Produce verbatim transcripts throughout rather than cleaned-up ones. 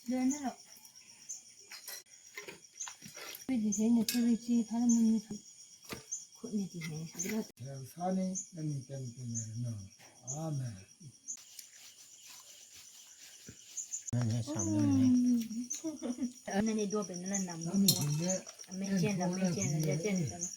Learn lo. Pwede sāna, pwede chi, phala muni. Khutna chi ne, sabila. Sāni, nani kan kan no. Amen. Nani sam nani. Nani do ben la nam. Nani ne. Amen chen, amen chen, amen chen.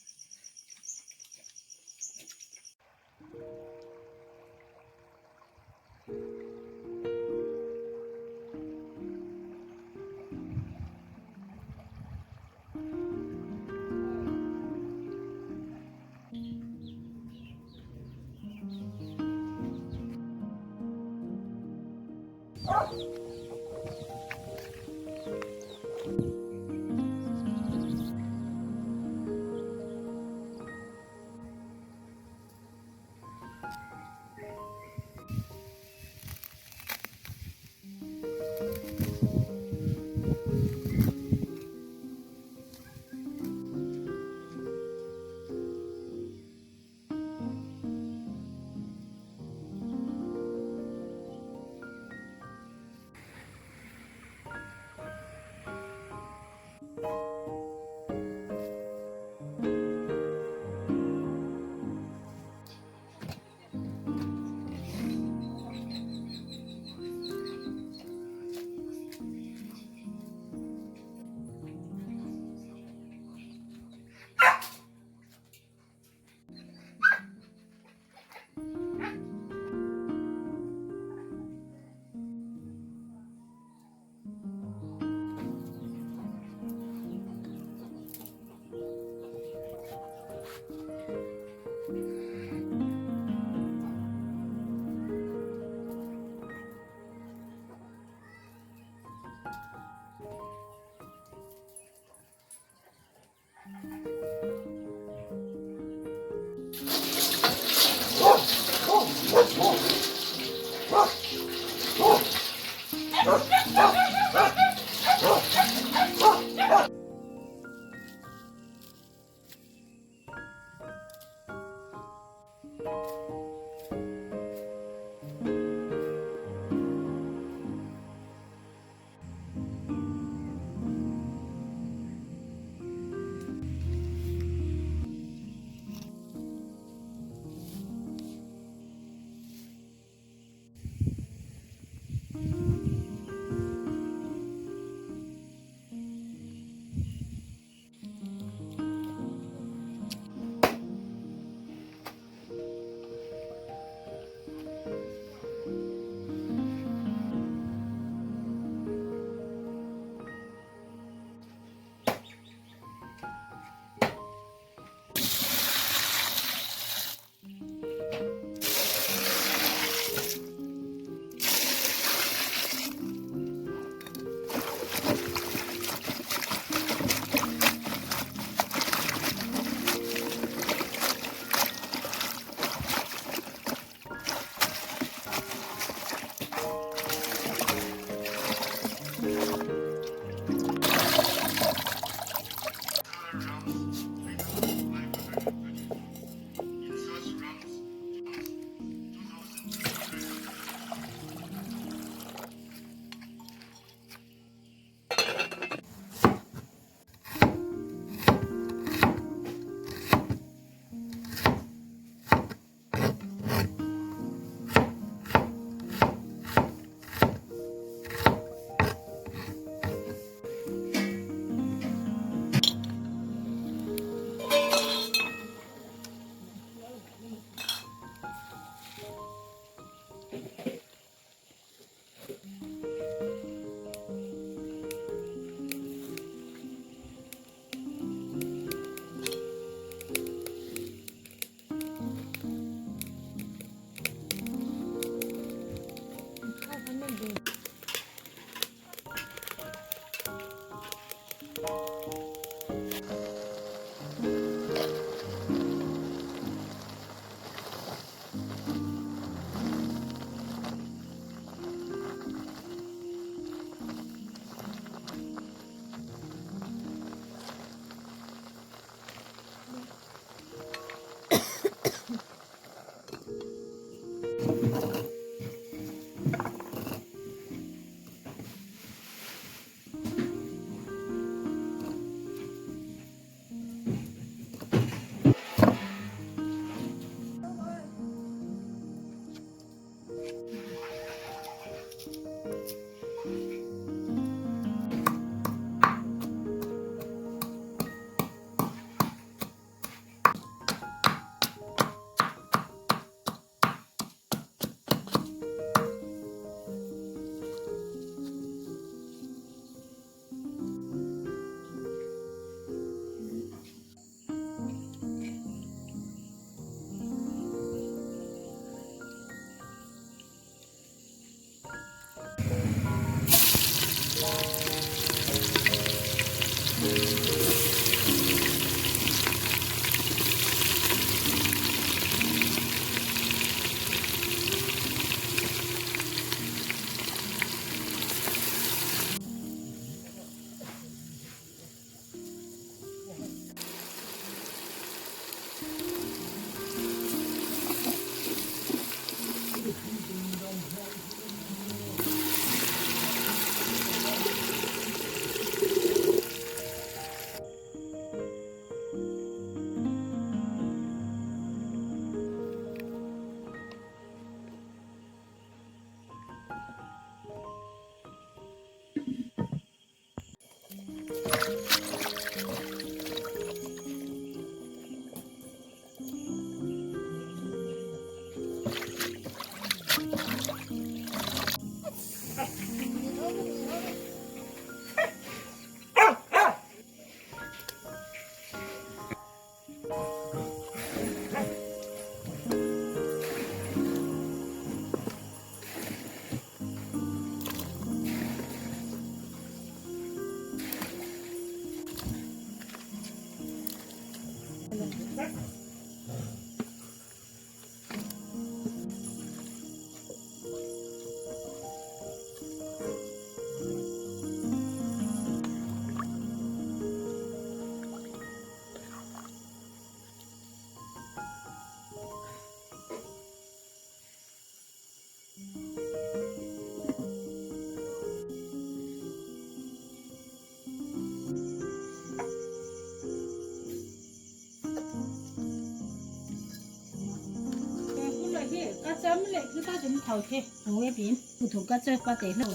Lei, lupa jum thao the, thao e bin. Puthong ka che pa te lo.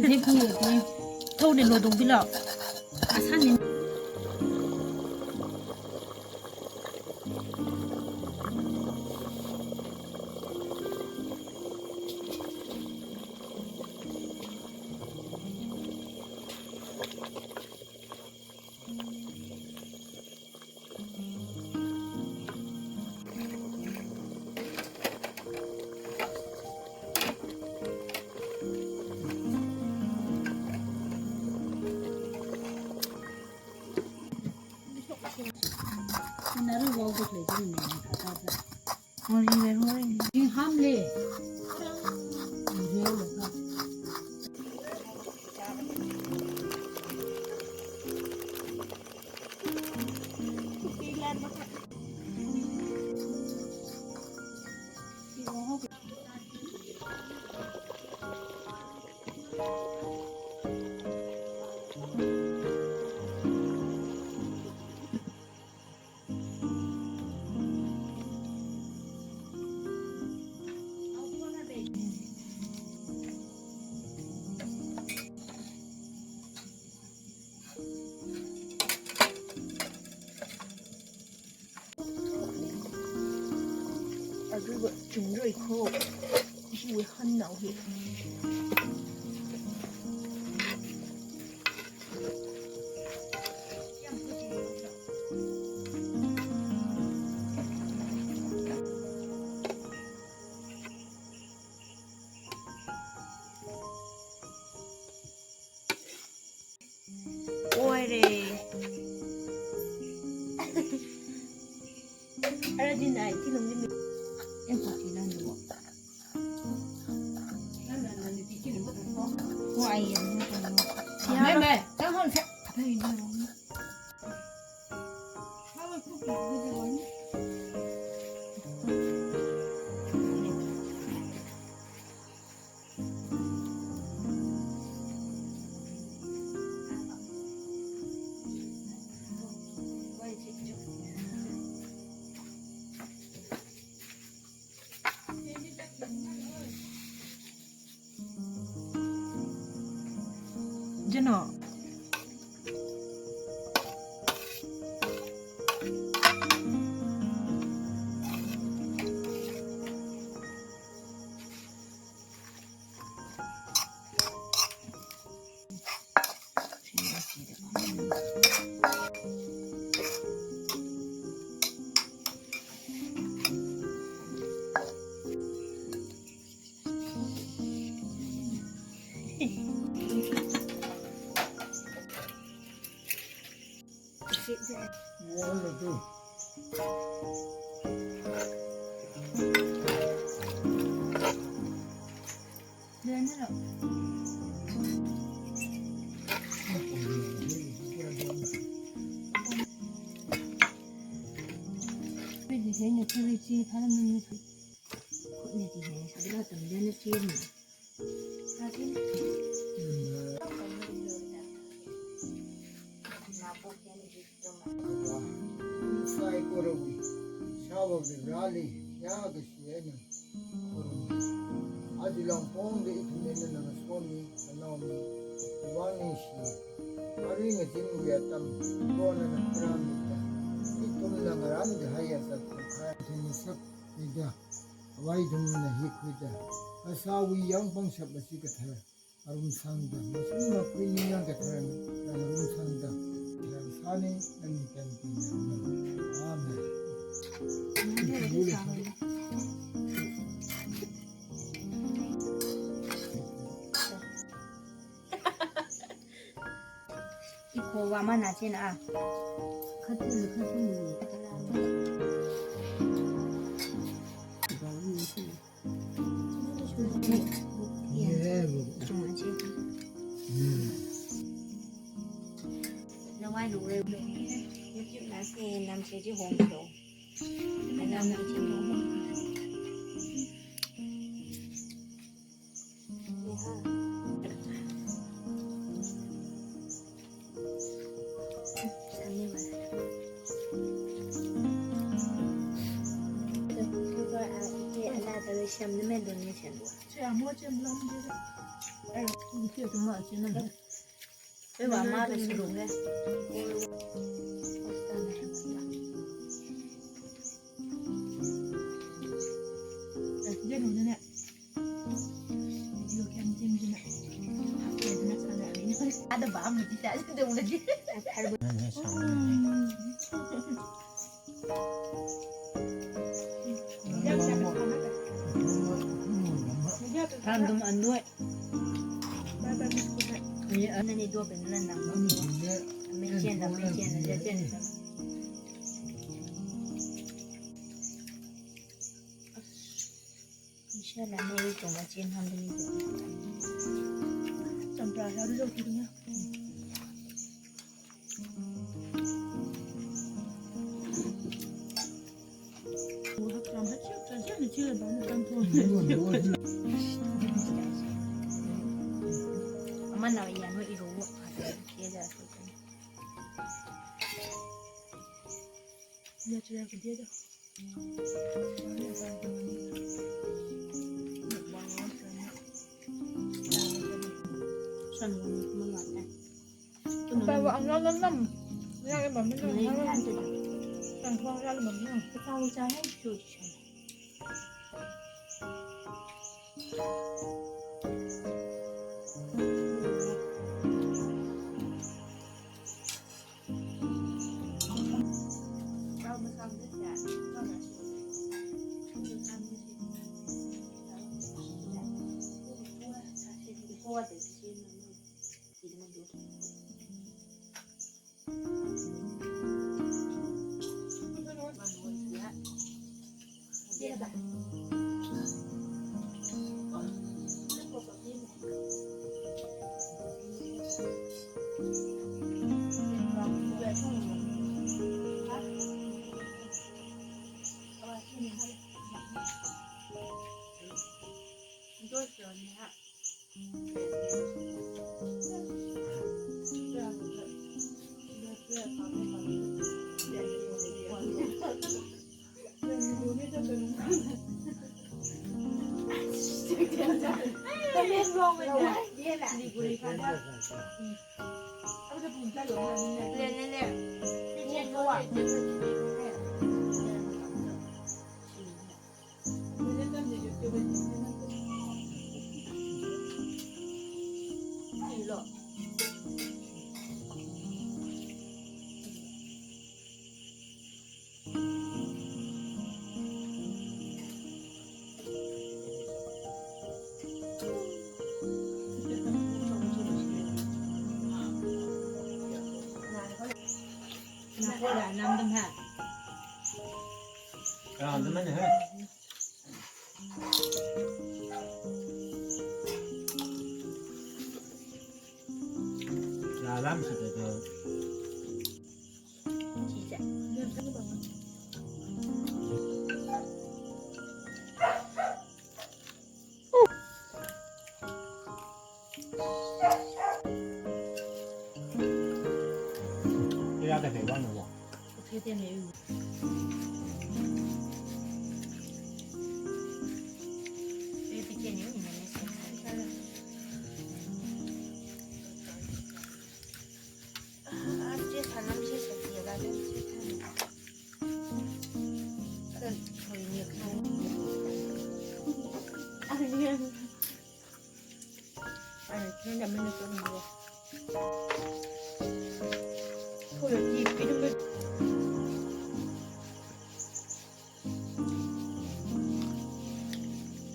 Zip ni e bin. Thao ni lo dong bi lo. Asan ni. Naru wau dek lei jing ne, ta ta ta. Morning, morning. Jing ham le. Aruiva chungrei kho. Hiwui hannao hi. Oire. Ara din ai, ti nung din. Yang pa ti nan do. Wa ai yang. Mai, mai. Tang hon se. Jino. Saikorawui, shawa Vareli, yākashi eina khorummi. Aja longpongda ithumli nana somi, nanaomi, ivang ningshi. Arui ngazin atam, Proho nana kharamida, ithumna ngarānda haiya sat kukhai. Ithumna sak, ida, awui ithumna hikhuida, asāwui yāng pangshap ashi kathar. Arumsangda, mashun makhui ningyāng katharan, nana rumsangda, katharan sāni, nani kanpina. Amen. Ikho wa mana china. Khatu, khatu. Cham ni men don ni chen bo. Che amo chem lam de. Ai, ni che tu ma che na. Ei, wa ma da su rung ne. Eh, je no ne. Video cam chem je na. Ha, je na sa na ni. Ada ba am ni sa de na ji. Tham dum an doi. Ani, ani ni do pen nan nang. Mei chen da, mei chen da, chen da. Inshallah, mei tong a chen ham ni. Champra sa ri jo ki na. Ama na ya no iro. Natural ke dia tu. San wang mengat eh. Ba wa ang lam lam. Ya ya ba mengat. Ang wang lam mengat. Ketawa cahaya cuci.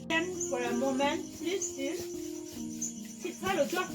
Stand for a moment, please, please. Sit, hello, John.